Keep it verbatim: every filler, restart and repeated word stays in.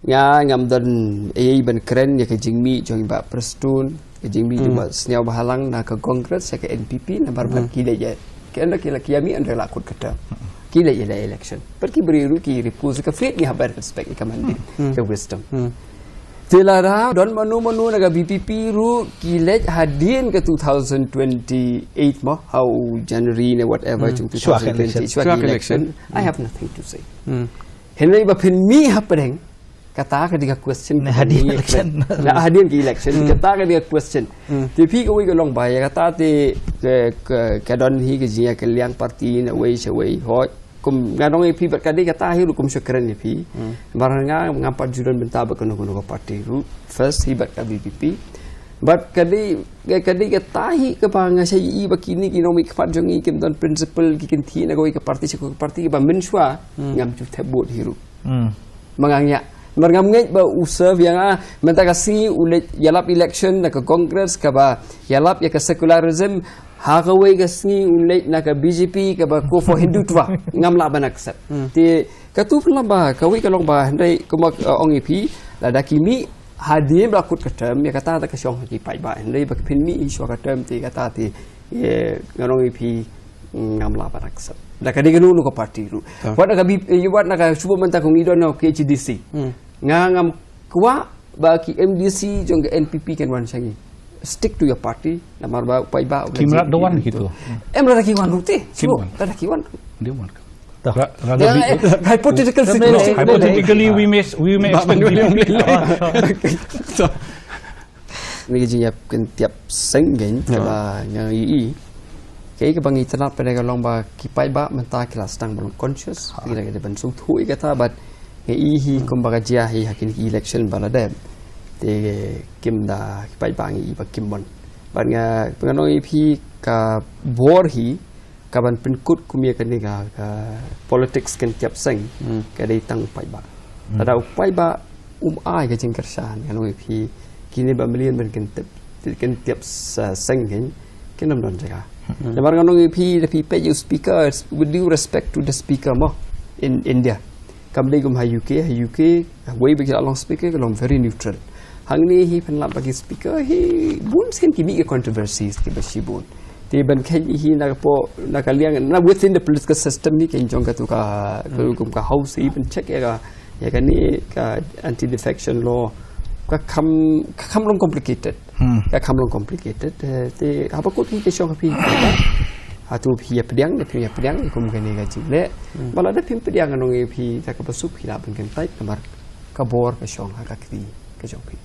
Nga ngam don ei ban kren ïa ka jingmih jong i Bah Prestone, ka jingmih jong Bah Sniawbhalang na ka Congress ïa ka N P P, namar ba ki leit ïa, ki ynda ki la ki ïa mih ynda la kut kata. Ki leit ïa la election. Bad ki briew ruh ki refuse ka faith, ngi hap ban respect ïa ka mandate, ka wisdom. Te lada don mano mano na ka V P P ruh ki leit hadien ka two thousand twenty-eight mo, ha u January ne whatever, jong two thousand twenty, shwa ka election, I have nothing to say. Hynrei ba phin mih hapdeng, kata ka dei ka question. Na hadien ka election, kata ka dei ka question. Te phi kawei ka long ba ïa kata te ka, ka, ka don hi ka jingïakylliang party na wei sha wei, hooid. Kum nga ong ïa phi, bad ka dei kata hi ruh kum shu kren ïa phi. Namar nga ngam pat ju don bynta bad kano kano ka party ruh. First hi bad ka V P P. Bad ka dei, ka, ka dei kata hi kaba nga sa ïohi ba kine ki nongmihkhmat jong ngi kim don principle, ki kynthih na kawei ka party sha kawei ka party, kaba mynshuwa ngam ju thep vote hi ruh. Ma nga ngiah. Namar ngam ngeit ba u serve ïa nga, mynta ka sngi u leit ïalap election na ka Congress kaba ïalap ïa ka secularism, ha kawei ka sngi u leit na ka B J P kaba ko for Hindutva. Ngam lah ban accept. Te katu pynlong ba kawei ka long ba, hynrei kumba, uh, ong ïa phi, lada ki mih hadien ba la kut ka term, ïa kata te ka shong ha ki paidbah, hynrei ba phin mih hi shwa ka term te kata te, eh, ngan ong ïa phi, ngam lah ban accept. Da ka dei kano kano ka party ruh. Wat na ka B P, eh, wat na ka, shu buh mynta ko ngi don na K H A D C. Nga ngam kwah ba ki M D C jong ka N P P kin wan sha ngi. Stick to your party, namar ba u paidbah. Kim rat da wan ki tu. Em, lada ki wan ruh te. Kim wan. Lada ki wan. Dia wan. Hypothetical situation. Hypothetically, we may, we may expect. So, ni ka jingïap kyntiap seng kein, kaba nga ïohi. Kaei kaba ngi tnat pat ka long ba ki paidbah mynta ki la sdang ban long conscious. Ki la dei ban sngewthuh ïa kata, bad nga ïohi hi kumba ka jia hi ha kine ki election ba la dep. Te kim da ki paidbah, ngi ïohi ba kim bun. Bad nga, ngan ong ïa phi, ka bor hi kaban pynkut kum ïa kane ka, ka politics kyntiap seng, ka dei tang u paidbah. Lada u paidbah um ai ka jingkyrshan, ngan ong ïa phi, kine ba mlien ban kyntiap, kyntiap seng kein, kin ym don jaka. Namar ngan ong ïa phi, da phi peit ïa u speaker, with due respect to the speaker mo, in India. Kam dei kum ha U K, ha U K, wei ba ki la long speaker, ki long very neutral. Hangne hi pynlap ba ki speaker hi, bun sien ki mih ki controversies kiba shibun. Te ban kheiñ hi na ka por, na ka liang, na within the political system hi, kein jong katu ka, ka kum ka house hi ban check ïa ka, ïa kane ka anti-defection law. Ka kham, ka kham long complicated. Ka kham long complicated. Eh, te haba kut hi ka shong ha phi. Hato phi ïa pdiang, ne phi ïa pdiang, kum kane ka jingleh. Ba lada phim pdiang, ngan ong ïa phi, da kaba suk phi lah ban kyntait, namar ka bor ka shong ha ka kti ka jong phi.